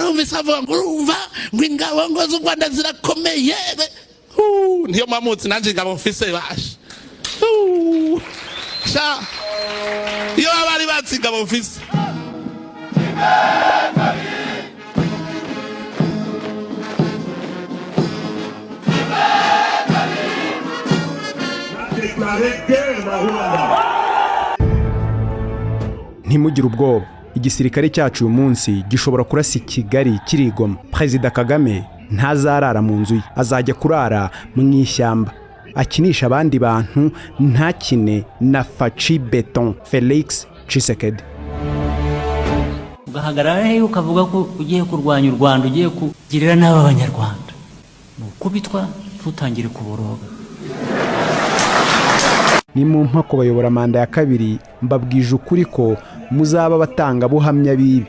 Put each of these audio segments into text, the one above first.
Narumvise avuga ngo urumva ngo ingabo ngo z'u Rwanda zirakomeye. Niyo mamutsi nanjye ingabo mfise basha. Sha, iyo baba bari batsi ingabo mfise. Ntimugire ubwoba, igisirikare cyacu uyu munsi gishobora kurasa i Kigali kirigoma. Perezida Kagame ntazarara mu nzu ye, azajya kurara mu ishyamba, akinisha abandi bantu, ntakine na Fatshi Béton Felix Tshisekedi. Ugahagarara hehe ukavuga ko ugiye kurwanya u Rwanda, ugiye kugirira nabi Abanyarwanda? Ni ukubitwa, ntutangire kuboroga. Ni mu mpako bayobora manda ya kabiri, mbabwije ukuri ko muzaba abatangabuhamya b'ibi.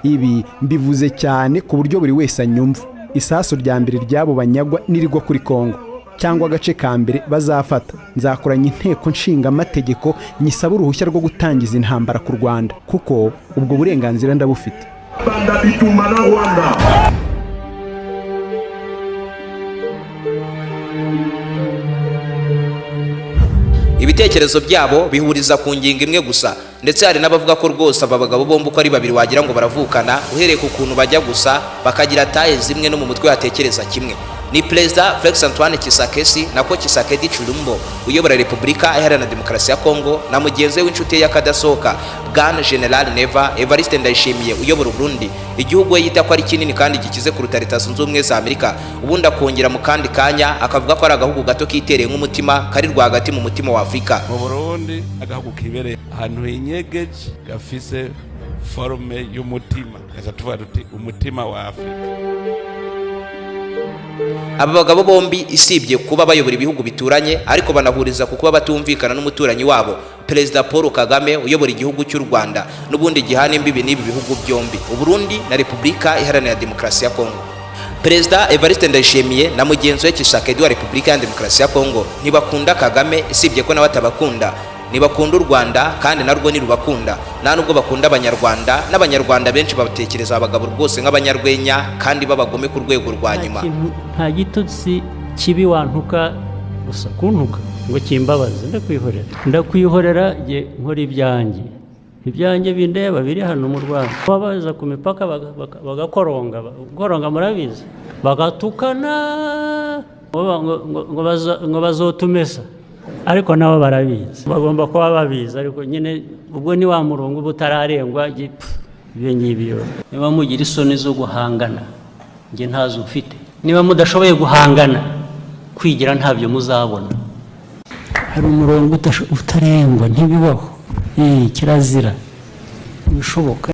Ibi mbivuze cyane ku buryo buri wese anyumva. Isasu rya mbere ry'abo banyagwa nirigwa kuri Kongo cyangwa agace ka mbere bazafata, nzakoranya inteko nshingamategeko nyisaba uruhushya rwo gutangiza intambara ku Rwanda, kuko ubwo burenganzira ndabufite. Banda bitumba na Rwanda. Ibitekerezo byabo bihuriza ku ngingo imwe gusa, ndetse hari n'abavuga ko rwose aba bagabo bombi uko ari babiri wagira ngo baravukana, uhereye ku kuntu bajya gusa, bakagira taille zimwe, no mu mutwe hatekereza kimwe. Ni Perezida Felix Antoine Tshisekedi, nako Tshisekedi Tshilombo, uyobora Repubulika Iharanira Demokarasi ya Kongo, na mugenzi we w'inshuti ye y'akadasohoka, Bwana General Neva Evariste Ndayishimiye, uyobora Burundi, igihugu we yita ko ari kinini kandi gikize kuruta Leta Zunze Ubumwe za Amerika, ubundi akongera mu kandi kanya akavuga ko ari agahugu gato kitereye nk'umutima kari rwagati mu mutima wa Afurika. Mu Burundi, agahugu kibereye ahantu hinyegeje, gafise forme y'umutima, gaca tuvuga tuti umutima wa Afurika. Aba bagabo bombi, isibye kuba bayobora ibihugu bituranye, ariko banahuriza ku kuba batumvikana n'umuturanyi wabo, Perezida Paul Kagame uyobora igihugu cy'u Rwanda, n'ubundi gihana imbibi n'ibi bihugu byombi, Uburundi na Repubulika Iharanira Demokarasi ya Kongo. Perezida Evariste Ndayishimiye na mugenzi we Tshisekedi wa Repubulika ya Demokarasi ya Kongo ntibakunda Kagame, isibye ko nawe atabakunda. Ntibakunda u Rwanda kandi narwo ntirubakunda. Nta nubwo bakunda Abanyarwanda, n'Abanyarwanda benshi batekereza abagabo rwose nk'abanyarwenya kandi b'abagome ku rwego rwa nyuma. Nta gitutsi kibi wantuka gusa kuntuka ngo kimbabaze. Ndakwihorera, ndakwihorera, jye nkora ibyanjye, ibyanjye bindeba biri hano mu Rwanda. Baza ku mipaka bagakoronga, gukoronga murabizi, bagatukana ngo bazotumesa, ariko nabo barabizi, bagomba kuba babizi. Ariko nyine ubwo ni wa murongo uba utararengwa ibyo ngibyo. Niba mugira isoni zo guhangana, njye ntazo mfite. Niba mudashoboye guhangana, kwigira ntabyo muzabona. Hari umurongo utarengwa, ntibibaho, kirazira, ntibishoboka.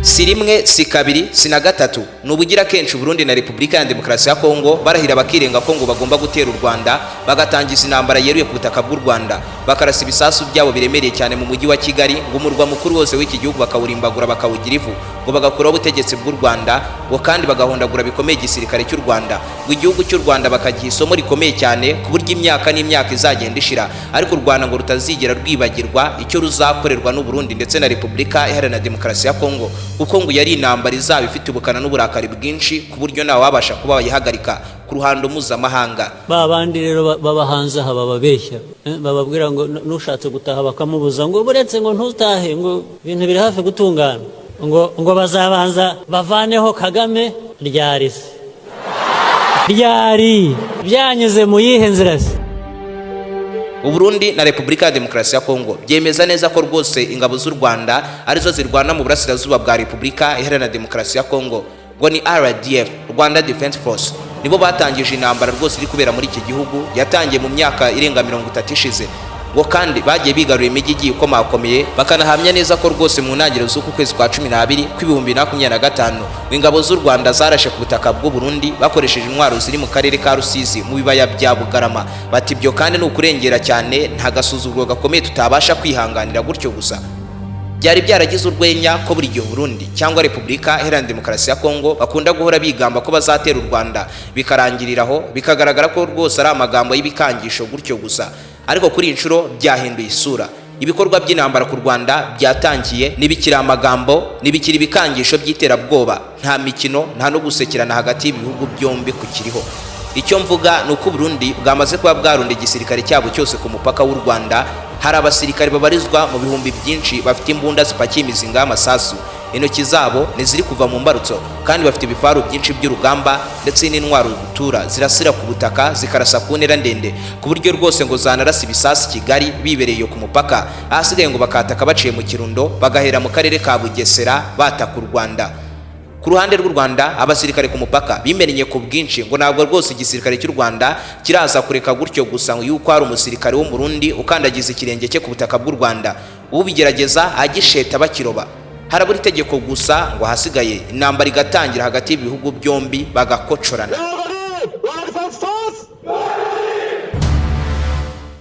Si rimwe, si kabiri, si na gatatu, ni ubugira kenshi Burundi na Repubulika ya Demokarasi ya Kongo barahira bakirenga ko ngo bagomba gutera u Rwanda, bagatangiza intambara yeruye ku butaka bw'u Rwanda, bakarasa ibisasu byabo biremereye cyane mu mujyi wa Kigali, ngo umurwa mukuru wose w'iki gihugu bakawurimbagura, bakawugira ivu, ngo bagakuraho ubutegetsi bw'u Rwanda, ngo kandi bagahondagura bikomeye igisirikare cy'u Rwanda, ngo igihugu cy'u Rwanda bakagiha isomo rikomeye cyane ku buryo imyaka n'imyaka izagenda ishira, ariko u Rwanda ngo rutazigera rwibagirwa icyo ruzakorerwa n'u Burundi ndetse na Repubulika Iharanira Demokarasi ya Kongo, kuko ngo yari intambara izaba ifite ubukana n'uburakari bwinshi ku buryo ntawe wabasha kuba wayihagarika ku ruhando mpuzamahanga. Ba bandi rero baba hanze aha bababeshya, bababwira ngo n'ushatse gutaha bakamubuza, ngo buretse, ngo ntutahe, ngo ibintu biri hafi gutungana, ngo bazabanza bavaneho Kagame. Ryari se? Ryari? Byanyuze mu yihe nzira se? Uburundi na Repubulika ya Demokarasi ya Kongo byemeza neza ko rwose ingabo z'u Rwanda arizo zirwana mu burasirazuba bwa Repubulika Iharanira Demokarasi ya Kongo, ngo ni RDF, Rwanda Defense Force, nibo batangije intambara rwose iri kubera muri iki gihugu, yatangiye mu myaka irenga 30 ishize, ngo kandi bagiye bigarurira imijyi igiye ikomakomeye, bakanahamya neza ko rwose mu ntangiriro z'uku kwezi kwa 12 kw'ibihumbi 2025 ingabo z'u Rwanda zarashe ku butaka bw'u Burundi bakoresheje intwaro ziri mu karere ka Rusizi mu bibaya bya Bugarama. Bati ibyo kandi ni ukurengera cyane, nta gasuzuguro gakomeye tutabasha kwihanganira gutyo gusa. Byari byaragize urwenya ko buri gihe Burundi cyangwa Repubulika Iharanira Demokarasi ya Kongo bakunda guhora bigamba ko bazatera u Rwanda, bikarangirira aho, bikagaragara ko rwose ari amagambo y'ibikangisho gutyo gusa. Ariko kuri iyi nshuro byahinduye isura. Ibikorwa by'intambara ku Rwanda byatangiye, ntibikiri amagambo, ntibikiri ibikangisho by'iterabwoba, nta mikino, nta no gusekerana hagati y'ibihugu byombi kukiriho. Icyo mvuga ni uko Burundi bwamaze kuba bwarunda igisirikare cyabo cyose ku mupaka w'u Rwanda. Hari abasirikare babarizwa mu bihumbi byinshi bafite imbunda zipakiye imizinga y'amasasu, intoki zabo ntiziri kuva mu mbarutso, kandi bafite ibifaru byinshi by'urugamba ndetse n'intwaro rutura zirasira ku butaka, zikarasa ku ntera ndende, ku buryo rwose ngo zanarasa ibisasu Kigali bibereye ku mupaka. Ahasigaye ngo bakataka baciye mu Kirundo, bagahera mu karere ka Bugesera bataka u Rwanda. Ku ruhande rw'u Rwanda, abasirikare ku mupaka bimennye ku bwinshi, ngo ntabwo rwose igisirikare cy'u Rwanda kiraza kureka gutyo gusa yuko hari umusirikare w'Umurundi ukandagiza ikirenge cye ku butaka bw'u Rwanda. Ubigerageza agisheta bakiroba. Harabura itegeko gusa ngo ahasigaye intambara igatangira hagati y'ibihugu byombi, bagakocorana.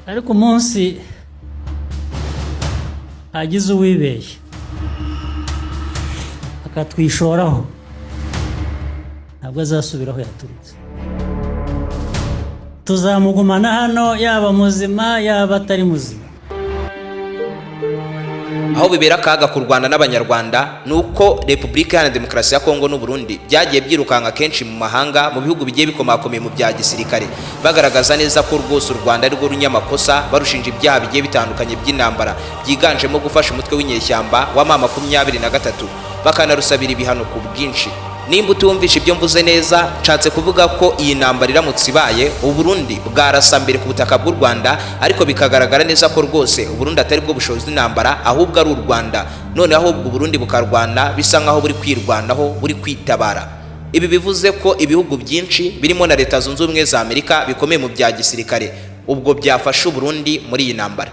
Ariko umunsi hagize uwibeshya akatwishoraho, ntabwo azasubira aho yaturutse. Tuzamugumana hano, yaba muzima yaba atari muzima. Aho bibera akaga ku Rwanda n'Abanyarwanda ni uko Repubulika Iharanira Demokarasi ya Kongo n'u Burundi byagiye byirukanka kenshi mu mahanga, mu bihugu bigiye bikomakomeye mu bya gisirikare, bagaragaza neza ko rwose u Rwanda ari rwo runyamakosa, barushinja ibyaha bigiye bitandukanye by'intambara byiganjemo gufasha umutwe w'inyeshyamba wa M23, bakanarusabira ibihano ku bwinshi. Nimba utumvisha ibyo mvuze neza, nshatse kuvuga ko iyi ntambara iramutse ibaye, Uburundi bwarasa mbere ku butaka bw'u Rwanda, ariko bikagaragara neza ko rwose Uburundi atari bwo bushobozi intambara, ahubwo ari u Rwanda. Noneho ahubwo Uburundi bukarwana bisa nkaho buri kwirwanaho, buri kwitabara. Ibi bivuze ko ibihugu byinshi birimo na Leta Zunze Ubumwe za Amerika bikomeye mu bya gisirikare ubwo byafasha Uburundi muri iyi ntambara.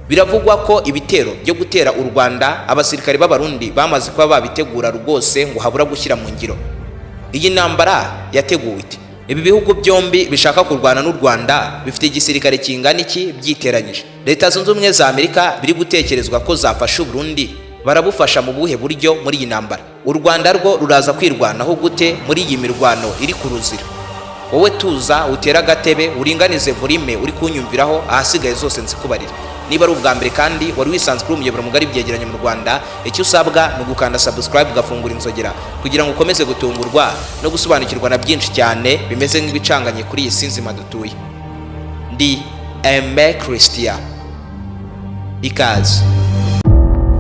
Biravugwa ko ibitero byo gutera u Rwanda abasirikare b'Abarundi bamaze kuba babitegura rwose, ngo habura gushyira mu ngiro. Iyi ntambara yateguwe ite? Ibi bihugu byombi bishaka kurwana n'u Rwanda bifite igisirikare kingana iki byiteranyije? Leta Zunze Ubumwe za Amerika biri gutekerezwa ko zafasha Uburundi, barabufasha mu buhe buryo muri iyi ntambara? U Rwanda rwo ruraza kwirwanaho gute muri iyi mirwano iri ku ruzira? Wowe tuza utere agatebe, uringanize volume uri kunyumviraho, ahasigaye zose nzikubarira. Niba ari ubwa mbere kandi wari wisanzwe uri umuyoboro mugari byegeranye mu Rwanda, icyo usabwa ni ugukanda subscribe, ugafungura inzogera kugira ngo ukomeze gutungurwa no gusobanukirwa na byinshi cyane bimeze nk'ibicanganye kuri iyi si nzima dutuye. Ndi Aime Christian, ikaze.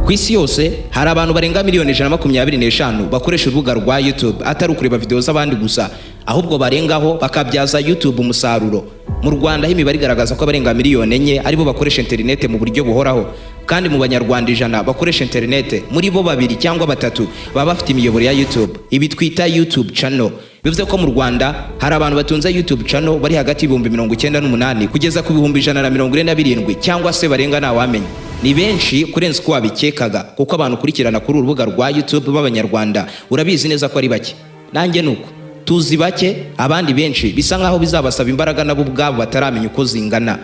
Ku isi yose hari abantu barenga miliyoni 125 bakoresha urubuga rwa YouTube, atari ukureba videwo z'abandi gusa, ahubwo barengaho bakabyaza YouTube umusaruro. Mu Rwanda ho imibare igaragaza ko abarenga miliyoni 4 aribo bakoresha interinete mu buryo buhoraho, kandi mu Banyarwanda 100 bakoresha interinete, muri bo babiri cyangwa batatu baba bafite imiyoboro ya YouTube, ibi twita YouTube channel. Bivuze ko mu Rwanda hari abantu batunze YouTube channel bari hagati y' 98,000 kugeza ku 147,000 cyangwa se barenga, ntawamenya. Ni benshi kurenza uko wabikekaga, kuko abantu ukurikirana kuri uru rubuga rwa YouTube b'Abanyarwanda urabizi neza ko ari bake. Nanjye nuko tuzi bake, abandi benshi bisa nkaho bizabasaba imbaraga nabo ubwabo bataramenya uko zingana.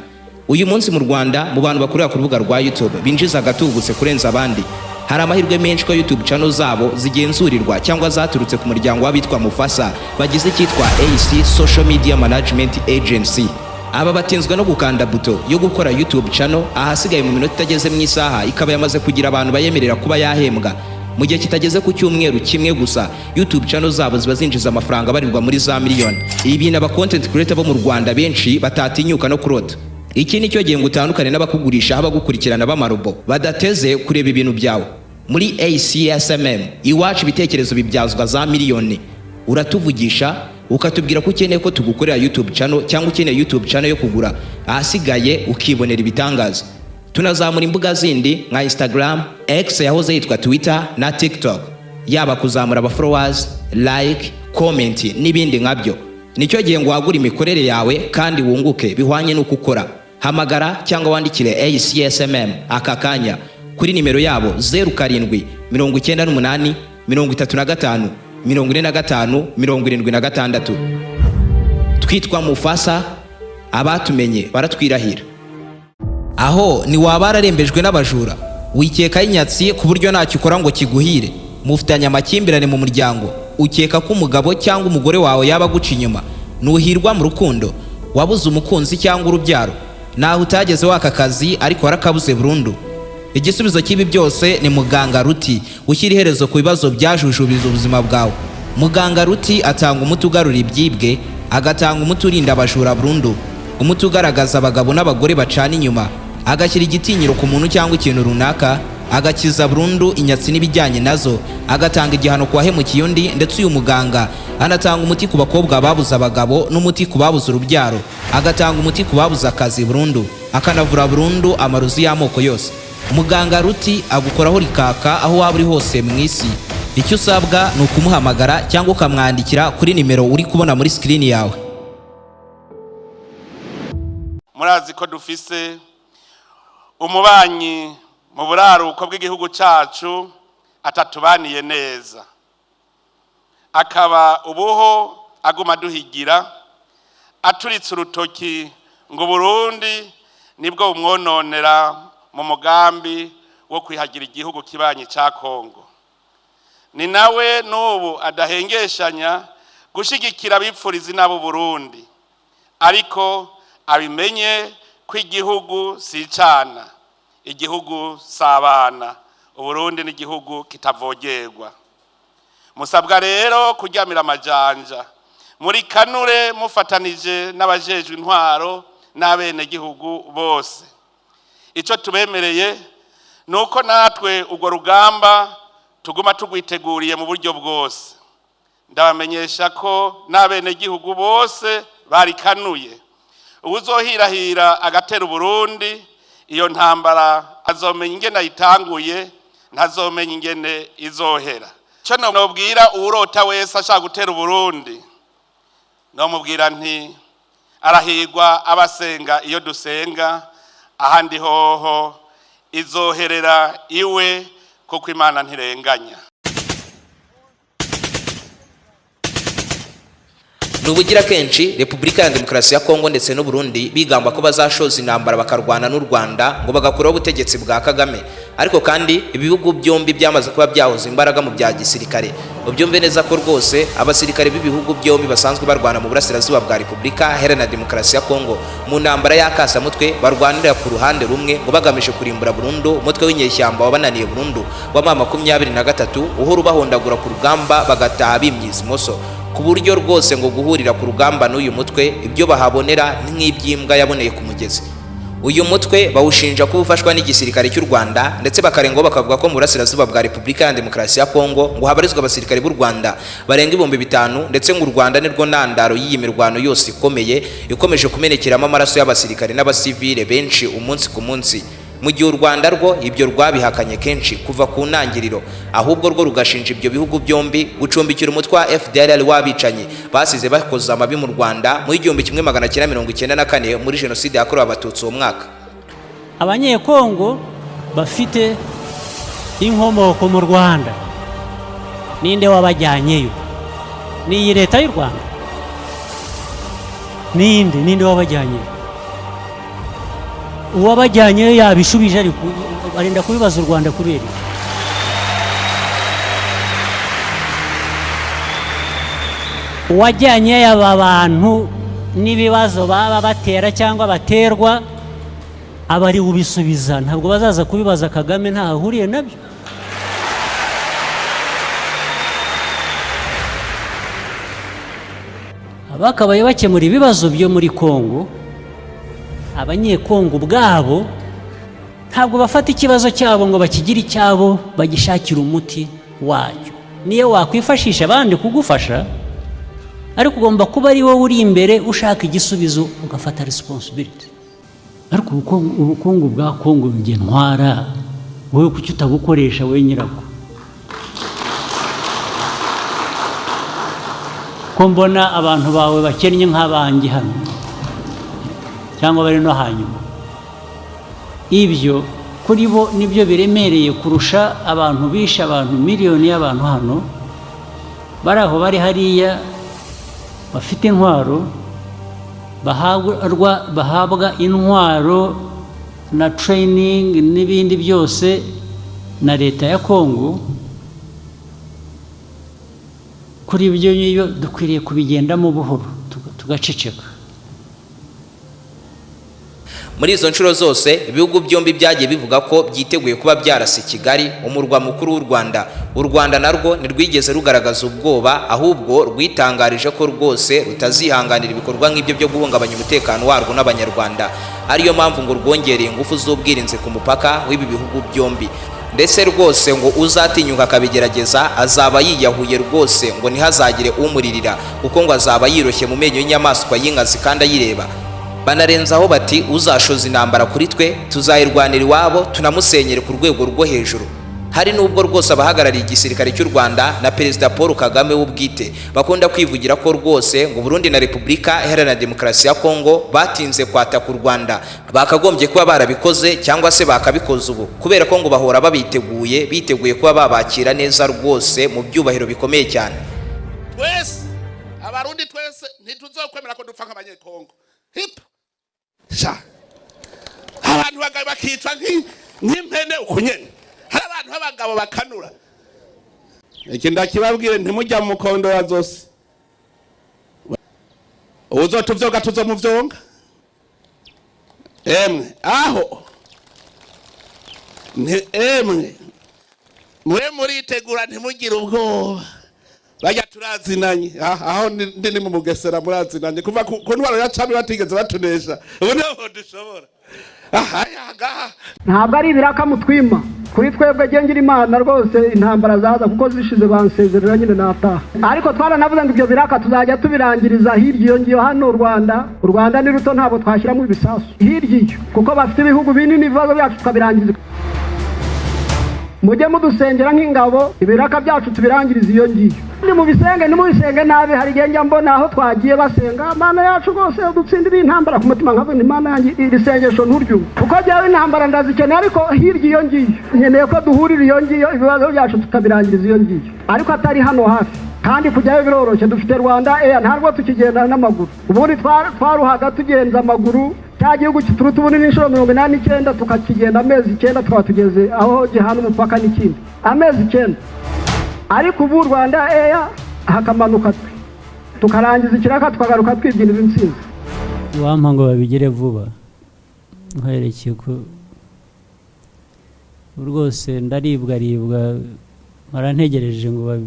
Uyu munsi mu Rwanda, mu bantu bakorera ku rubuga rwa YouTube binjiza agatubutse kurenza abandi, hari amahirwe menshi ko YouTube channel zabo zigenzurirwa cyangwa zaturutse ku muryango w'abitwa Mufasa bagize icyitwa AC Social Media Management Agency. Aba batinzwe no gukanda buto yo gukora YouTube channel, ahasigaye mu minota itageze mu isaha ikaba yamaze kugira abantu bayemerera kuba yahembwa. Mu gihe kitageze ku cyumweru kimwe gusa, YouTube channel zabo ziba zinjiza amafaranga abarirwa muri za miliyoni. Ibi bintu aba content creator bo mu Rwanda benshi batatinyuka no kurota. Iki ni cyo gihe ngo utandukane n'abakugurisha, abagukurikirana b'amarobo badateze kureba ibintu byawe. Muri ACSMM iwacu ibitekerezo bibyazwa za miliyoni. Uratuvugisha ukatubwira ko ukeneye ko tugukorera YouTube channel cyangwa ukeneye YouTube channel yo kugura, ahasigaye ukibonera ibitangaza. Tunazamura imbuga zindi nka Instagram, X yahoze yitwa Twitter na TikTok, yaba kuzamura aba followers, like, comment n'ibindi nkabyo. Nicyo gihe ngo wagure imikorere yawe kandi wunguke bihwanye n'uko ukora. Hamagara cyangwa wandikire ACSMM aka kanya kuri nimero yabo 0798 35 45 76. Twitwa Mufasa, abatumenye baratwirahira. Aho ntiwaba wararembejwe n'abajura, wikekaho inyatsi ku buryo ntacyo ukora ngo kiguhire, mufitanye amakimbirane mu muryango, ukeka ko umugabo cyangwa umugore wawe yaba aguca inyuma, ntuhirwa mu rukundo, wabuze umukunzi cyangwa urubyaro. Naho utageze waka akazi ariko warakabuze burundu. Igisubizo cy'ibi byose ni Muganga Ruti, ushyira iherezo ku bibazo byajujubiza ubuzima bwawe. Muganga Ruti atanga umuti ugarura ibyibwe, agatanga umuti urinda abajura burundu, umuti ugaragaza abagabo n'abagore bacana inyuma, agashyira igitinyiro ku muntu cyangwa ikintu runaka, agakiza burundu inyatsi n'ibijyanye nazo, agatanga igihano ku wahemukiye undi. Ndetse uyu muganga anatanga umuti ku bakobwa babuze abagabo n'umuti ku babuze urubyaro, agatanga umuti ku babuze akazi burundu, akanavura burundu amarozi y'amoko yose. Muganga Ruti agukoraho rikaka aho waba uri hose mu isi. Icyo usabwa ni ukumuhamagara cyangwa ukamwandikira kuri nimero uri kubona muri sikirini yawe. Murazi ko dufise umubanyi mu buraruko bw'igihugu cyacu atatubaniye neza, akaba ubuho aguma aduhigira aturitse urutoki ngo Burundi nibwo bumwononera mu mugambi wo kwihagira igihugu kibanyi cya Kongo. Ni nawe n'ubu adahengeshanya gushyigikira abipfuriza inabo Burundi, ariko abimenye ko igihugu si icana, igihugu si abana. Uburundi ni igihugu kitavogerwa. Musabwa rero kuryamira amajanja muri kanure, mufatanije n'abajejwe intwaro n'abenegihugu bose. Icyo tubemereye ni uko natwe urwo rugamba tuguma tugwiteguriye mu buryo bwose. Ndabamenyesha ko n'abenegihugu bose barikanuye. Uwuzohirahira agatera Uburundi, iyo ntambara azomenya ingene ayitanguye, ntazomenya ingene izohera. Icyo nobwira uwurota wese ashaka gutera Uburundi, nomubwira nti: arahigwa abasenga iyo dusenga, ahandi hoho izoherera iwe, kuko Imana ntirenganya. Ni ubugira kenshi Repubulika ya Demokarasi ya Kongo ndetse n'u Burundi bigamba ko bazashoza intambara bakarwana n'u Rwanda ngo bagakuraho ubutegetsi bwa Kagame. Ariko kandi ibihugu byombi byamaze kuba byahoza imbaraga mu bya gisirikare. Ubyumve neza ko rwose abasirikare b'ibihugu byombi basanzwe barwana mu burasirazuba bwa Repubulika Iharanira Demokarasi ya Kongo mu ntambara y'akasamutwe, barwanira ku ruhande rumwe ngo bagamije kurimbura burundu umutwe w'inyeshyamba wabananiye burundu wa M23, uhora ubahondagura ku rugamba bagataha bimyiza imoso, ku buryo rwose ngo guhurira ku rugamba n'uyu mutwe ibyo bahabonera ni nk'iby'imbwa yaboneye ku mugezi. Uyu mutwe bawushinja kuba ufashwa n'igisirikare cy'u Rwanda, ndetse bakarengaho bakavuga ko mu burasirazuba bwa Repubulika ya Demokarasi ya Kongo ngo habarizwa abasirikare b'u Rwanda barenga 5000, ndetse ngo u Rwanda nirwo ntandaro y'iyi mirwano yose ikomeye ikomeje kumenekeramo amaraso y'abasirikare n'abasivile benshi umunsi ku munsi, mu gihe u Rwanda rwo ibyo rwabihakanye kenshi kuva ku ntangiriro, ahubwo rwo rugashinja ibyo bihugu byombi gucumbikira umutwe wa FDLR w'abicanyi basize bakoze amabi mu Rwanda mu 1994 muri jenoside yakorewe Abatutsi uwo mwaka. Abanyekongo bafite inkomoko mu Rwanda, ninde wabajyanyeyo? Ni iyi leta y'u Rwanda? Ninde ninde wabajyanyeyo? Uwabajyanyeyo yabishubije, ariko arinda kubibaza u Rwanda kubera iki? Uwajyanyeyo aba bantu n'ibibazo baba batera cyangwa baterwa aba ari ubisubiza, ntabwo bazaza kubibaza Kagame, ntaho ahuriye nabyo. Abakabaye bakemura ibibazo byo muri Kongo, Abanyekongo ubwabo ntabwo bafata ikibazo cyabo ngo bakigire icyabo, bagishakire umuti wacyo. Niyo wakwifashisha abandi kugufasha, ariko ugomba kuba ari wowe uri imbere ushaka igisubizo, ugafata responsibility. Ariko ubukungu bwa Kongo njye ntwara, wowe kuki utabukoresha wowe nyirabwo? Ko mbona abantu bawe bakennye nk'abanjye hano cyangwa bari no hanyuma, ibyo kuri bo nibyo biremereye kurusha abantu bishe abantu miliyoni y'abantu hano bari aho bari hariya bafite intwaro, bahabwa intwaro na training n'ibindi byose na leta ya Kongo. Kuri ibyo ngibyo dukwiriye kubigendamo buhoro, tugaceceka. Muri izo nshuro zose, ibihugu byombi byagiye bivuga ko byiteguye kuba byarasa Kigali, umurwa mukuru w'u Rwanda. U Rwanda narwo ntirwigeze rugaragaza ubwoba, ahubwo rwitangarije ko rwose rutazihanganira ibikorwa nk'ibyo byo guhungabanya umutekano warwo n'Abanyarwanda, ariyo mpamvu ngo rwongereye ingufu z'ubwirinzi ku mupaka w'ibi bihugu byombi. Ndetse rwose ngo uzatinyuka akabigerageza azaba yiyahuye rwose, ngo ntihazagire umuririra, kuko ngo azaba yiroshye mu menyo y'inyamaswa y'inkazi kandi ayireba. Banarenzaho bati: "Uzashoza intambara kuri twe tuzayirwanira iwabo, tunamusenyere ku rwego rwo hejuru." Hari n'ubwo rwose abahagarariye igisirikare cy'u Rwanda na Perezida Paul Kagame w'ubwite bakunda kwivugira ko rwose ngo Burundi na Repubulika Iharanira Demokarasi ya Kongo batinze kwataka u Rwanda, bakagombye kuba barabikoze cyangwa se bakabikoze ubu, kubera ko ngo bahora babiteguye, biteguye kuba babakira neza rwose mu byubahiro bikomeye cyane. Twese Abarundi, twese ntituzokwemera ko dupfa nk'Abanyekongo. Hipa sha, abantu bagabo bakicwa nk'impene uku nyene. Hari abantu b'abagabo bakanura. Iki ndakibabwire: ntimujya mu mukondora zose. Uzotuvyoga tuzomuvyonga. Emwe aho emwe mwe muritegura, ntimugire ubwoba. Bajya turazinanye. Aho ndi ni mu Mugesera, murazinanye kuva ku ntwaro ya cami, batigeze batunesha. Ubu niho dushobora aha ngaha. Ntabwo ari ibiraka mutwima kuri twebwe. Ngira Imana rwose intambara zaza, kuko zishize bansezerera nyine nataha. Ariko twaranavuze ngo ibyo biraka tuzajya tubirangiriza hirya iyo ngiyo. Hano u Rwanda, u Rwanda ni ruto, ntabwo twashyiramo ibisasu hirya iyo, kuko bafite ibihugu binini. Ibibazo byacu tukabirangiriza, mujye mudusengera nk'ingabo, ibiraka byacu tubirangiriza iyo ngiyo. Ni mubisenge, ntimubisenge nabi. Hari igihe njya mbona aho twagiye basenga: "Mana yacu rwose dutsindire intambara." Ku mutima nkavuga: "Imana yanjye, iri sengesho nturyumve," kuko jyewe intambara ndazikeneye, ariko hirya iyo ngiyo. Nkeneye ko duhurira iyo ngiyo, ibibazo byacu tukabirangiriza iyo ngiyo, ariko atari hano hafi. Kandi kujyayo biroroshye, dufite Rwanda Air, ntabwo tukigenda n'amaguru. Ubundi twaruhaga tugenza amaguru. Cya gihugu kituruta ubunini inshuro 89, tukakigenda amezi 9 tukaba tugeze aho gihana umupaka n'ikindi, amezi 9. Ariko ubu Rwanda Air, hakamanuka twe tukarangiza ikiraka, tukagaruka twibyinira intsinzi. Wampa ngo babigire vuba, nkwerekeye ko rwose ndaribwaribwa, mpora ntegereje ngo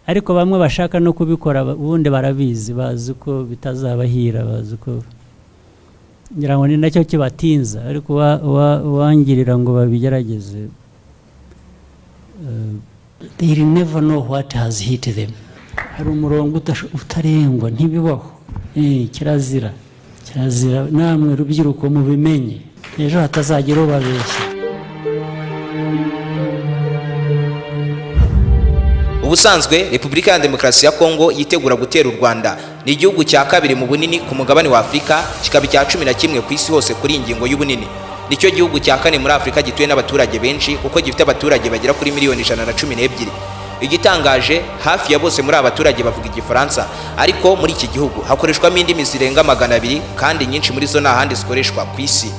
ariko bamwe bashaka no kubikora ubundi barabizi, bazi ko bitazabahira, bazi ko, ngira ngo ni nacyo kibatinza. Ariko uwangirira ngo babigerageze, they will never know what has hit them. Hari umurongo utarengwa, ntibibaho. Kirazira, kirazira. Namwe rubyiruko mubimenye, ejo hatazagira ubabeshya. Ubusanzwe Repubulika ya Demokarasi ya Kongo yitegura gutera u Rwanda. Ni igihugu cya kabiri mu bunini ku mugabane wa Afurika, kikaba icya 11 ku isi hose kuri iyi ngingo y'ubunini. Nicyo gihugu cya kane muri Afurika gituwe n'abaturage benshi, kuko gifite abaturage bagera kuri miliyoni 112. Igitangaje, hafi ya bose muri aba baturage bavuga Igifaransa, ariko muri iki gihugu hakoreshwamo indimi zirenga 200, kandi nyinshi muri zo nta handi zikoreshwa ku isi.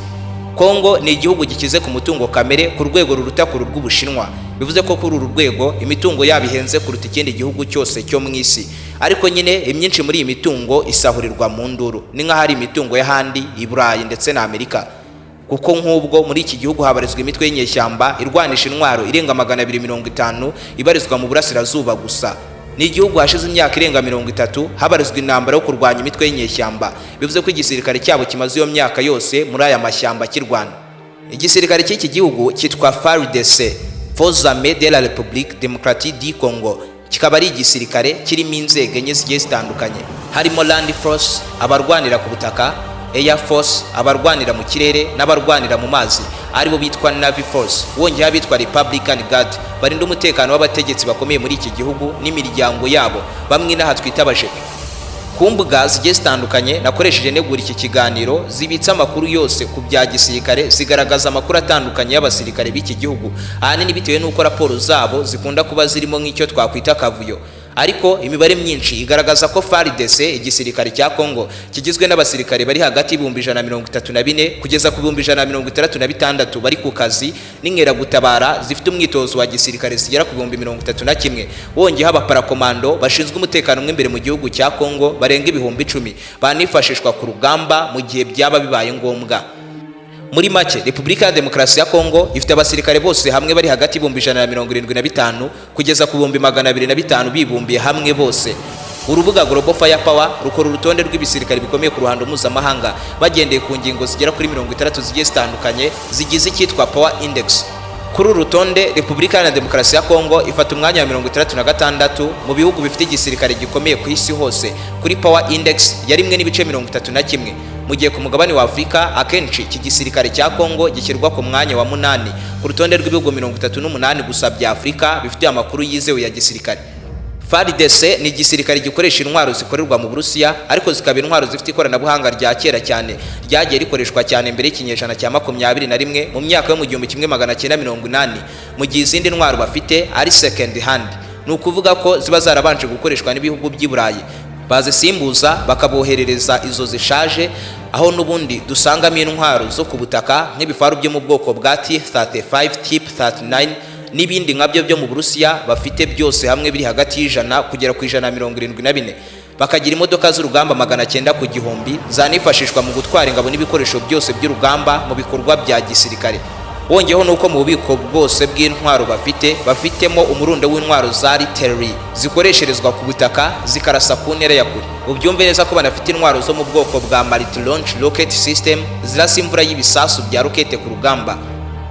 Kongo ni igihugu gikize ku mutungo kamere ku rwego ruruta kure rw'Ubushinwa. Bivuze ko kuri uru rwego imitungo yabo ihenze kuruta ikindi gihugu cyose cyo mu isi. Ariko nyine imyinshi muri iyi mitungo isahurirwa mu nduru, ni nk'aho ari imitungo y'ahandi i Burayi ndetse na Amerika, kuko nk'ubwo muri iki gihugu habarizwa imitwe y'inyeshyamba irwanisha intwaro irenga 250 ibarizwa mu burasirazuba gusa. Ni igihugu hashize imyaka irenga 30 habarizwa intambara yo kurwanya imitwe y'inyeshyamba. Bivuze ko igisirikare cyabo kimaze iyo myaka yose muri aya mashyamba kirwana. Igisirikare cy'iki gihugu cyitwa FARDC, Forces Armées de la République Démocratique du Congo, kikaba ari igisirikare kirimo inzego enye zigiye zitandukanye, harimo Land Force, abarwanira ku butaka, Air Force, abarwanira mu kirere, n'abarwanira mu mazi aribo bitwa Navy Force, wongeyeho abitwa Republican Guard barinda umutekano w'abategetsi bakomeye muri iki gihugu n'imiryango yabo, bamwe inaha twita abajepe. Ku mbuga zigiye zitandukanye nakoresheje negura iki kiganiro zibitse amakuru yose ku bya gisirikare, zigaragaza amakuru atandukanye y'abasirikare b'iki gihugu, ahanini bitewe n'uko raporo zabo zikunda kuba zirimo nk'icyo twakwita akavuyo. Ariko imibare myinshi igaragaza ko FARDC, igisirikare cya Congo, kigizwe n'abasirikare bari hagati y'134,000 kugeza ku 166,000 bari ku kazi, n'inkeragutabara zifite umwitozo wa gisirikare zigera ku 31,000, wongeyeho abaparakomando bashinzwe umutekano mw'imbere mu gihugu cya Congo barenga 10,000 banifashishwa ku rugamba mu gihe byaba bibaye ngombwa. Muri make, Repubulika ya Demokarasi ya Kongo ifite abasirikare bose hamwe bari hagati y'175,000 kugeza ku 205,000 bibumbiye hamwe bose. Urubuga Global Firepower rukora urutonde rw'ibisirikare bikomeye ku ruhando mpuzamahanga bagendeye ku ngingo zigera kuri 60 zigiye zitandukanye zigize icyitwa Power Index. Kuri uru rutonde, Repubulika Iharanira Demokarasi ya Kongo ifata umwanya wa 66 mu bihugu bifite igisirikare gikomeye ku isi hose kuri Power Index ya 1.31, mu gihe ku mugabane wa Afurika akenshi iki gisirikare cya Kongo gishyirwa ku mwanya wa 8 ku rutonde rw'ibihugu 38 gusa bya Afurika bifite amakuru yizewe ya gisirikare. FARDC ni igisirikare gikoresha intwaro zikorerwa mu Burusiya, ariko zikaba intwaro zifite ikoranabuhanga rya kera cyane ryagiye rikoreshwa cyane mbere y'ikinyejana cya 21 mu myaka yo mu 1980, mu gihe izindi ntwaro bafite ari second hand, ni ukuvuga ko ziba zarabanje gukoreshwa n'ibihugu by'i Burayi, bazisimbuza bakaboherereza izo zishaje, aho n'ubundi dusangamo intwaro zo ku butaka nk'ibifaru byo mu bwoko bwa T35, T39 n'ibindi nkabyo byo mu Burusiya bafite, byose hamwe biri hagati y'100 kugera ku 174. Bakagira imodoka z'urugamba 900 ku 1000 zanifashishwa mu gutwara ingabo n'ibikoresho byose by'urugamba mu bikorwa bya gisirikare. Wongeyeho nuko mu bubiko bwose bw'intwaro bafite, bafitemo umurundo w'intwaro za artillery zikoresherezwa ku butaka zikarasa ku ntera ya kure. Ubyumve neza ko banafite intwaro zo mu bwoko bwa multi launch rocket system zirasa imvura y'ibisasu bya rokete ku rugamba.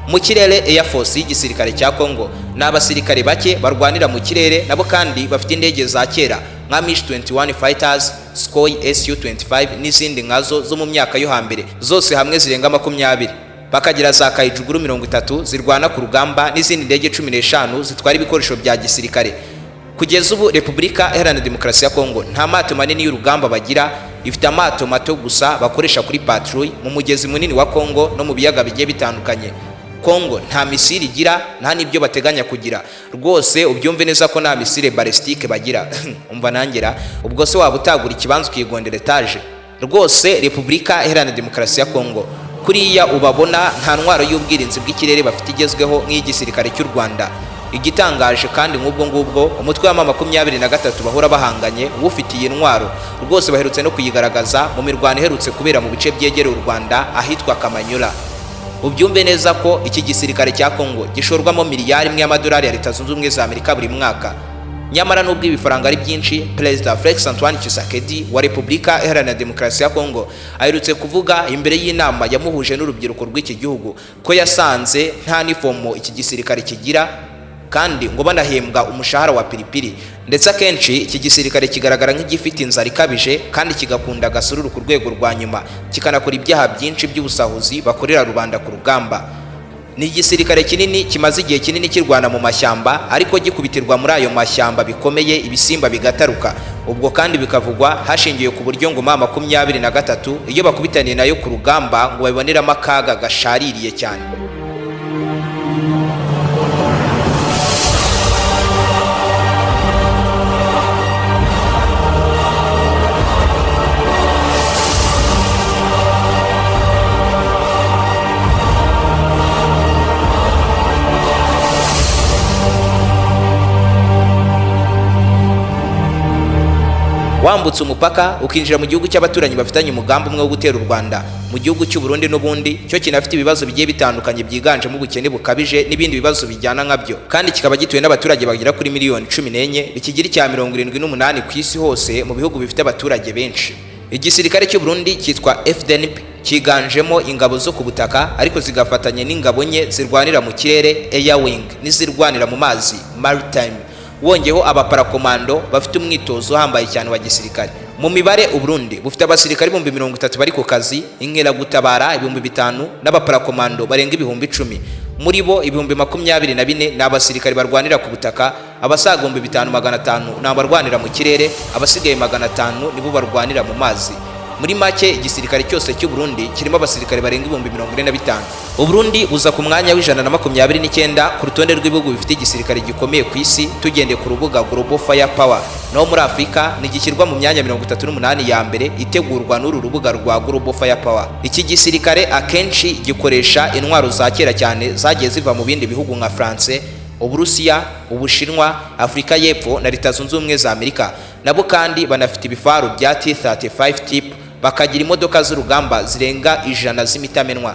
Mu kirere, Air Force y'igisirikare cya Congo ni abasirikare bake barwanira mu kirere, nabo kandi bafite indege za kera nka MiG-21 Fighters, Sukhoi Su-25 n'izindi nkazo zo mu myaka yo hambere, zose hamwe zirenga 20. Bakagira za Kajugujugu 30 zirwana ku rugamba n'izindi ndege 15 zitwara ibikoresho bya gisirikare. Kugeza ubu, Repubulika Iharanira Demokarasi ya Kongo nta mato manini y'urugamba bagira, ifite amato mato gusa bakoresha kuri patrouille mu mugezi munini wa Kongo no mu biyaga bigiye bitandukanye. Kongo nta misile igira, nta n'ibyo bateganya kugira. Rwose ubyumve neza ko nta misile balistique bagira. Umva nangera, ubwo se waba utagura ikibanza ukigondera etaje? Rwose Repubulika Iharanira Demokarasi ya Kongo kuriya ubabona, nta ntwaro y'ubwirinzi bw'ikirere bafite igezweho nk'iy'igisirikare cy'u Rwanda. Igitangaje kandi nk'ubwo ngubwo, umutwe wa M23 bahora bahanganye ufitiye intwaro, rwose baherutse no kuyigaragaza mu mirwano iherutse kubera mu bice byegereye u Rwanda ahitwa Kamanyola. Ubyumve neza ko iki gisirikare cya Kongo gishorwamo miliyari 1 y'amadolari ya Leta Zunze Ubumwe za Amerika buri mwaka. Nyamara nubwo ibifaranga ari byinshi, Perezida Felix Antoine Tshisekedi wa Repubulika Iharanira Demokarasi ya Kongo aherutse kuvuga imbere y'inama yamuhuje n'urubyiruko rw'iki gihugu ko yasanze nta nifomo iki gisirikare kigira, kandi ngo banahembwa umushahara wa piripiri. Ndetse akenshi iki gisirikare kigaragara nk'igifite inzara ikabije kandi kigakunda agasururu ku rwego rwa nyuma, kikanakora ibyaha byinshi by'ubusahuzi bakorera rubanda ku rugamba. Ni igisirikare kinini kimaze igihe kinini kirwana mu mashyamba, ariko gikubitirwa muri ayo mashyamba bikomeye, ibisimba bigataruka. Ubwo kandi bikavugwa hashingiwe ku buryo ngo M23 iyo bakubitaniye nayo ku rugamba ngo babiboneramo akaga gashaririye cyane. Wambutse umupaka ukinjira mu gihugu cy'abaturanyi bafitanye umugambi umwe wo gutera u Rwanda, mu gihugu cy'u Burundi, n'ubundi cyo kinafite ibibazo bigiye bitandukanye byiganjemo ubukene bukabije n'ibindi bibazo bijyana nkabyo, kandi kikaba gituwe n'abaturage bagera kuri miliyoni 14, bikigira icya 78 ku isi hose mu bihugu bifite abaturage benshi. Igisirikare cy'u Burundi cyitwa FDNP cyiganjemo ingabo zo ku butaka, ariko zigafatanya n'ingabo nke zirwanira mu kirere, Air Wing, n'izirwanira mu mazi, Maritime, wongeyeho abaparakomando bafite umwitozo uhambaye cyane wa gisirikare. Mu mibare, Uburundi bufite abasirikare 30,000 bari ku kazi, inkeragutabara 5000 n'abaparakomando barenga 10,000. Muri bo, 24,000 ni abasirikare barwanira ku butaka, abasaga 5,500 ni abarwanira mu kirere, abasigaye 500 nibo barwanira mu mazi. Muri make, igisirikare cyose cy'u Burundi kirimo abasirikare barenga 45,000. Uburundi buza ku mwanya wa 129 ku rutonde rw'ibihugu bifite igisirikare gikomeye ku isi, tugendeye ku rubuga Global Fire Power. Naho muri Afurika ntigishyirwa mu myanya 38 ya mbere itegurwa n'uru rubuga rwa Global Fire Power. Iki gisirikare akenshi gikoresha intwaro za kera cyane zagiye ziva mu bindi bihugu nka France, Uburusiya, Ubushinwa, Afurika y'Epfo na Leta Zunze Ubumwe za Amerika. Nabo kandi banafite ibifaru bya T35 type, bakagira imodoka z'urugamba zirenga 100 z'imitamenwa,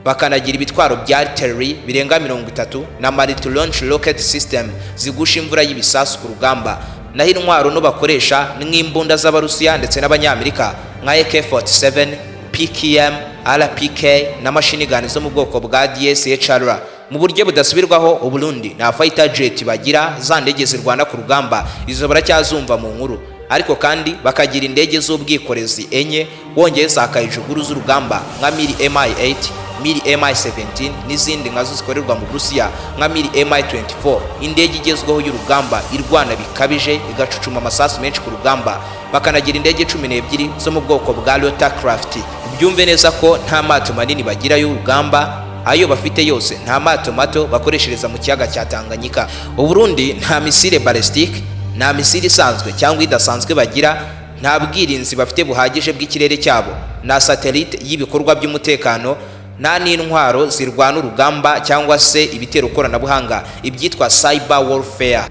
bakanagira ibitwaro bya artillery birenga 30 na multi launch rocket system zigusha imvura y'ibisasu ku rugamba. Naho intwaro no bakoresha ni nk'imbunda z'Abarusiya ndetse n'Abanyamerika nka AK47, PKM, RPK na machine gun zo mu bwoko bwa DSHR. Mu buryo budasubirwaho, Uburundi nta fighter jet bagira, za ndege zirwana ku rugamba, izo baracyazumva mu nkuru. Ariko kandi bakagira indege z'ubwikorezi enye, wongeye za kajugujugu z'urugamba nka Mil Mi8, Mil Mi17 n'izindi nkazo zikorerwa mu Burusiya nka Mil Mi24, indege igezweho y'urugamba irwana bikabije, igacucuma amasasu menshi ku rugamba. Bakanagira indege 12 zo mu bwoko bwa rotorcraft. Byumve neza ko nta mato manini bagira y'urugamba, ayo bafite yose nta mato mato bakoreshereza mu kiyaga cya Tanganyika. Uburundi nta missile ballistique, nta missile isanzwe cyangwa idasanzwe bagira, nta bwirinzi bafite buhagije bw'ikirere cyabo, nta satellite y'ibikorwa by'umutekano, nta n'intwaro zirwana urugamba cyangwa se ibitero koranabuhanga, ibyitwa cyber warfare.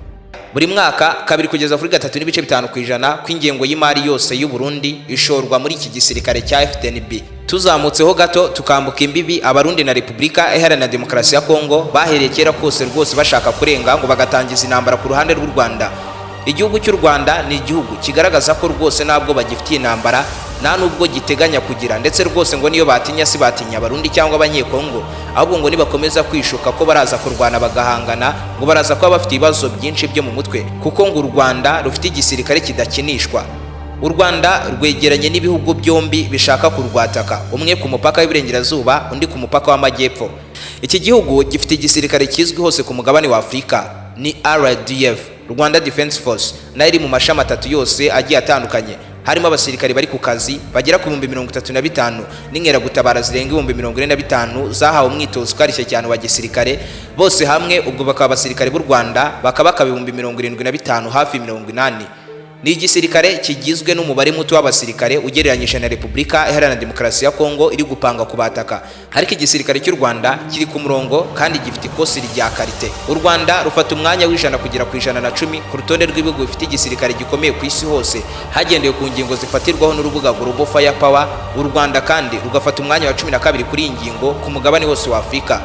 Buri mwaka, 2 kugeza kuri 3.5% kw'ingengo y'imari yose y'u Burundi ishorwa muri iki gisirikare cya FDNB. Tuzamutseho gato tukambuka imbibi, Abarundi na Repubulika Iharanira Demokarasi ya Kongo bahereye kera kose rwose bashaka kurenga ngo bagatangiza intambara ku ruhande rw'u Rwanda. Igihugu cy'u Rwanda ni igihugu kigaragaza ko rwose ntabwo bagifitiye intambara, nta nubwo giteganya kugira, ndetse rwose ngo niyo batinya si batinya Abarundi cyangwa Abanyekongo, ahubwo ngo nibakomeza kwishuka ko baraza kurwana bagahangana, ngo baraza kuba bafite ibibazo byinshi byo mu mutwe, kuko ngo u Rwanda rufite igisirikare kidakinishwa. U Rwanda rwegeranye n'ibihugu byombi bishaka kurwataka, umwe ku mupaka w'iburengerazuba, undi ku mupaka w'amajyepfo. Iki gihugu gifite igisirikare kizwi hose ku mugabane wa Afurika, ni RDF, Rwanda Defense Force, nayo iri mu mashami atatu yose agiye atandukanye. Harimo abasirikare bari ku kazi bagera ku 35,000 n'inkeragutabara zirenga 45,000 zahawe umwitozo ukarishye cyane wa gisirikare. Bose hamwe ubwo bakaba abasirikare b'u Rwanda bakaba 75,000, hafi 80. Ni igisirikare kigizwe n'umubare muto w'abasirikare ugereranyije na Repubulika Iharanira Demokarasi ya Kongo iri gupanga kubataka, ariko igisirikare cy'u Rwanda kiri ku murongo kandi gifite ikosi rya qualité. U Rwanda rufata umwanya wa 100 kugera ku 110 ku rutonde rw'ibihugu bifite igisirikare gikomeye ku isi hose, hagendewe ku ngingo zifatirwaho n'urubuga Global Fire Power. U Rwanda kandi rugafata umwanya wa 12 kuri iyi ngingo ku mugabane wose wa Afurika.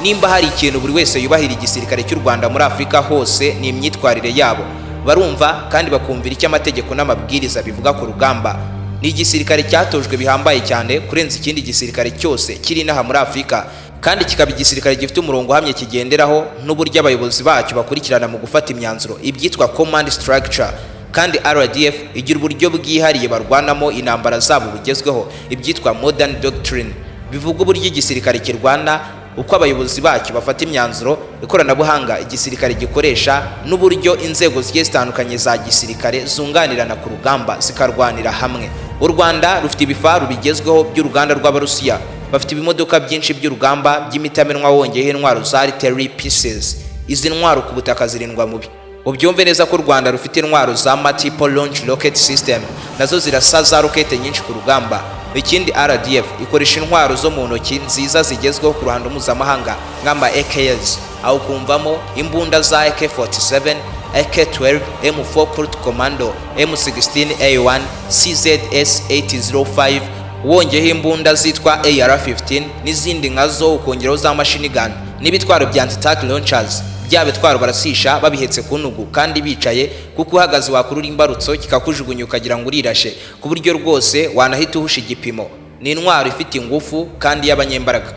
Nimba hari ikintu buri wese yubahira igisirikare cy'u Rwanda muri Afurika hose, ni imyitwarire yabo. Barumva kandi bakumvira icyo amategeko n'amabwiriza bivuga ku rugamba. Ni igisirikare cyatojwe bihambaye cyane kurenza ikindi gisirikare cyose kiri inaha muri Afurika, kandi kikaba igisirikare gifite umurongo uhamye kigenderaho n'uburyo abayobozi bacyo bakurikirana mu gufata imyanzuro, ibyitwa command structure. Kandi RDF igira uburyo bwihariye barwanamo intambara zabo bugezweho, ibyitwa modern doctrine, bivuga uburyo igisirikare kirwana, uko abayobozi bacyo bafata imyanzuro, ikoranabuhanga igisirikare gikoresha, n'uburyo inzego zigiye zitandukanye za gisirikare zunganirana ku rugamba zikarwanira hamwe. U Rwanda rufite ibifaru bigezweho by'uruganda rw'Abarusiya, bafite ibimodoka byinshi by'urugamba by'imitamenwa, wongeyeho intwaro za artillery pieces. Izi ntwaro ku butaka zirindwa mubi. Ubyumve neza ko u Rwanda rufite intwaro za multiple launch rocket system, nazo zirasa za rokete nyinshi ku rugamba. Ikindi, RDF ikoresha intwaro zo mu ntoki nziza zigezweho ku ruhando mpuzamahanga nk'ama AKs, aho kumvamo imbunda za AK47, AK12, M4 Colt Commando, M16 A1, CZS 805, wongeyeho imbunda zitwa AR15 n'izindi nkazo, ukongeraho za machine gun n'ibitwaro bya anti-tank launchers, bya bitwaro barasisha babihetse ku ntugu kandi bicaye, kuko uhagaze wakurura imbarutso kikakujugunya ukagira ngo urirashe, ku buryo rwose wanahita uhusha igipimo. Ni intwaro ifite ingufu kandi y'abanyembaraga.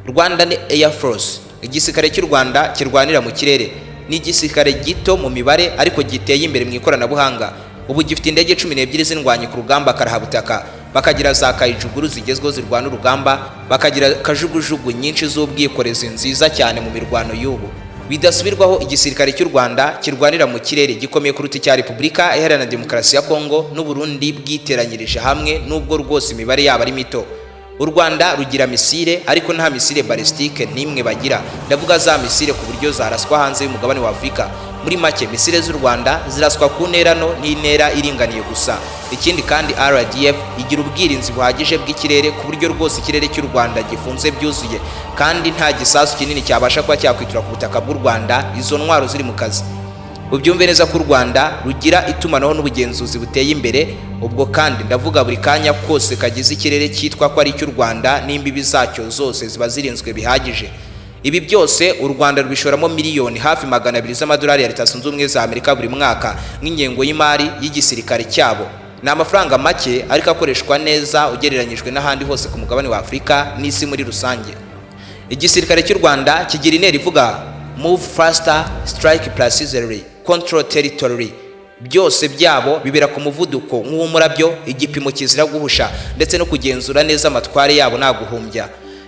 Rwanda ni Air Force, igisirikare cy'u Rwanda kirwanira mu kirere. Ni igisirikare gito mu mibare ariko giteye imbere mu ikoranabuhanga. Ubu gifite indege 12 z'indwanyi ku rugamba karahabutaka, bakagira za kajugujugu zigezweho zirwana urugamba, bakagira kajugujugu nyinshi z'ubwikorezi nziza cyane mu mirwano y'ubu. Bidasubirwaho, igisirikare cy'u Rwanda kirwanira mu kirere gikomeye kuruta icya Repubulika Iharanira Demokarasi ya Kongo n'Uburundi bwiteranyirije hamwe, nubwo rwose imibare yabo ari mito. U Rwanda rugira missile, ariko nta missile balistique n'imwe bagira. Ndavuga za missile ku buryo zaraswa hanze y'umugabane wa Afurika. Muri make, missile z'u Rwanda ziraswa ku ntera no n'intera iringaniye gusa. Ikindi kandi, RDF igira ubwirinzi buhagije bw'ikirere, ku buryo rwose ikirere cy'u Rwanda gifunze byuzuye, kandi nta gisasu kinini cyabasha kuba cyakwitura ku butaka bw'u Rwanda izo ntwaro ziri mu kazi. Ubyumve neza ko u Rwanda rugira itumanaho n'ubugenzuzi buteye imbere. Ubwo kandi ndavuga buri kanya kose kagize ikirere cyitwa ko ari icy'u Rwanda n'imbibi zacyo zose ziba zirinzwe bihagije. Ibi byose u Rwanda rubishoramo miliyoni hafi 200 z'amadolari ya Leta Zunze Ubumwe za Amerika buri mwaka nk'ingengo y'imari y'igisirikare cyabo. Ni amafaranga make, ariko akoreshwa neza ugereranyijwe n'ahandi hose ku mugabane wa Afurika n'isi muri rusange. Igisirikare cy'u Rwanda kigira intero ivuga "Move faster, strike precisely, control territory". Byose byabo bibera ku muvuduko nk'uw'umurabyo, igipimo kizira guhusha, ndetse no kugenzura neza amatware yabo nta guhumbya.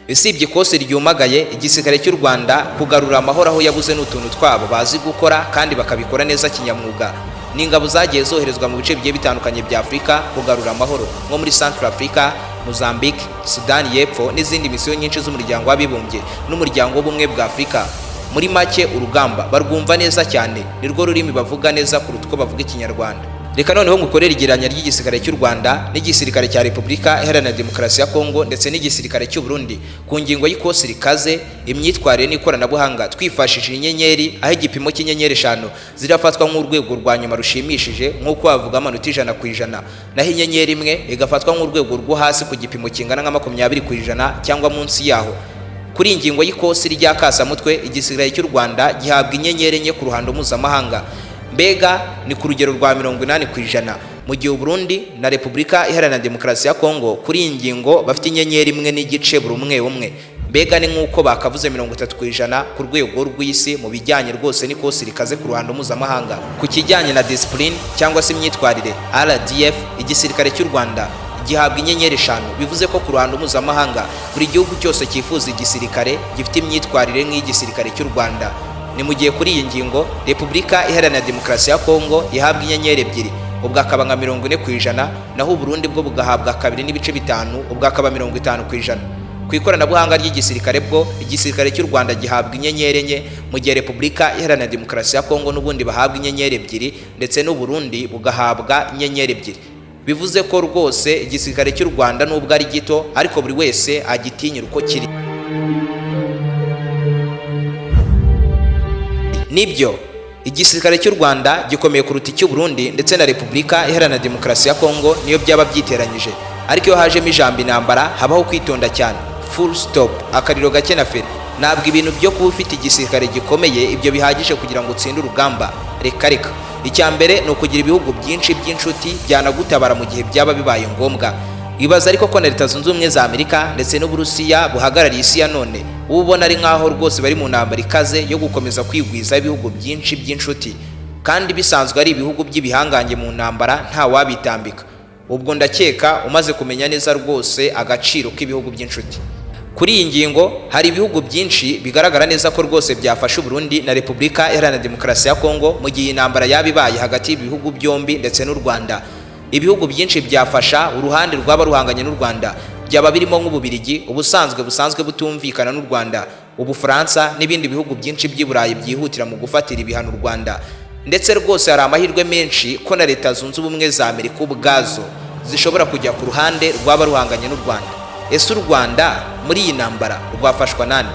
Usibye ikosi ryumagaye, igisirikare cy'u Rwanda kugarura amahoro aho yabuze n'utuntu twabo bazi gukora kandi bakabikora neza kinyamwuga. Ni ingabo zagiye zoherezwa mu bice bigiye bitandukanye bya Afurika kugarura amahoro, nko muri Central Africa, Mozambique, Sudani y'Epfo n'izindi misiyo nyinshi z'Umuryango w'Abibumbye n'Umuryango w'Ubumwe bwa Afurika. Muri make, urugamba barwumva neza cyane, nirwo rurimi bavuga neza kuruta uko bavuga Ikinyarwanda. Reka noneho ngukorere igereranya ry'igisirikare cy'u Rwanda n'igisirikare cya Repubulika Iharanira Demokarasi ya Kongo ndetse n'igisirikare cy'u Burundi ku ngingo y'ikosi rikaze, imyitwarire n'ikoranabuhanga, twifashishije inyenyeri, aho igipimo cy'inyenyeri 5 zirafatwa nk'urwego rwa nyuma rushimishije, nk'uko bavuga amanota 100%, naho inyenyeri 1 igafatwa nk'urwego rwo hasi ku gipimo kingana nka 20% cyangwa munsi yaho. Kuri iyi ngingo y'ikosi rya kasamutwe, igisirikare cy'u Rwanda gihabwa inyenyeri 4 ku ruhando mpuzamahanga, mbega ni ku rugero rwa 80%, mu gihe Uburundi na Repubulika Iharanira Demokarasi ya Kongo kuri iyi ngingo bafite inyenyeri 1.5 buri umwe umwe, mbega ni nk'uko bakavuze 30% ku rwego rw'isi mu bijyanye rwose n'ikosi rikaze ku ruhando mpuzamahanga. Ku kijyanye na discipline cyangwa se imyitwarire, RDF, igisirikare cy'u Rwanda gihabwa inyenyeri 5, bivuze ko ku ruhando mpuzamahanga buri gihugu cyose cyifuza igisirikare gifite imyitwarire nk'iy'igisirikare cy'u Rwanda. Ni mu gihe kuri iyi ngingo Repubulika Iharanira Demokarasi ya Kongo ihabwa inyenyeri 2, ubwo akaba nka 40%, naho Uburundi bwo bugahabwa 2.5, ubwo akaba 50%. Ku ikoranabuhanga ry'igisirikare bwo, igisirikare cy'u Rwanda gihabwa inyenyeri 4, mu gihe Repubulika Iharanira Demokarasi ya Kongo n'ubundi bahabwa inyenyeri 2, ndetse n'Uburundi bugahabwa inyenyeri 2, bivuze ko rwose igisirikare cy'u Rwanda nubwo ari gito, ariko buri wese agitinyira uko kiri. Nibyo, igisirikare cy'u Rwanda gikomeye kuruta icy'u Burundi ndetse na Repubulika Iharanira Demokarasi ya Kongo niyo byaba byiteranyije, ariko iyo hajemo ijambo intambara habaho kwitonda cyane, full stop, akariro gake na feri. Ntabwo ibintu byo kuba ufite igisirikare gikomeye ibyo bihagije kugira ngo utsinde urugamba, reka reka. Icya mbere ni ukugira ibihugu byinshi by'inshuti byanagutabara mu gihe byaba bibaye ngombwa. Ibaza ariko ko na Leta Zunze Ubumwe za Amerika ndetse n'Uburusiya buhagarariye isi ya none, uba ubona ari nk'aho rwose bari mu ntambara ikaze yo gukomeza kwigwiza ibihugu byinshi by'inshuti, kandi bisanzwe ari ibihugu by'ibihangange mu ntambara, nta wabitambika. Ubwo ndakeka umaze kumenya neza rwose agaciro k'ibihugu by'inshuti. Kuri iyi ngingo, hari ibihugu byinshi bigaragara neza ko rwose byafasha Uburundi na Repubulika Iharanira Demokarasi ya Kongo mu gihe intambara yaba ibaye hagati y'ibihugu byombi ndetse n'u Rwanda. Ibihugu byinshi byafasha uruhande rwaba ruhanganye n'u Rwanda byaba birimo nk'Ububirigi ubusanzwe busanzwe butumvikana n'u Rwanda, Ubufaransa n'ibindi bihugu byinshi by'i Burayi byihutira mu gufatira ibihano u Rwanda. Ndetse rwose hari amahirwe menshi ko na Leta Zunze Ubumwe za Amerika ubwazo zishobora kujya ku ruhande rwaba ruhanganye n'u Rwanda. Ese u Rwanda muri iyi ntambara rwafashwa nande?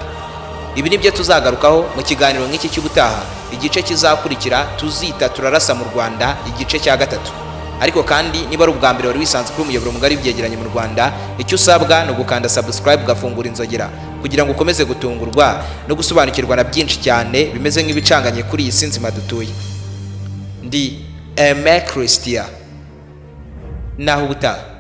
Ibi nibyo tuzagarukaho mu kiganiro nk'iki cy'ubutaha, igice kizakurikira tuzita "Turarasa mu Rwanda", igice cya gatatu. Ariko kandi niba ari ubwa mbere wari wisanzwe kuri umuyoboro mugari w'ibyegeranyo mu Rwanda, icyo usabwa ni ugukanda subscribe, ugafungura inzogera kugira ngo ukomeze gutungurwa no gusobanukirwa na byinshi cyane bimeze nk'ibicanganye kuri iyi si nzima dutuye. Ndi Aime Christian, naho ubutaha.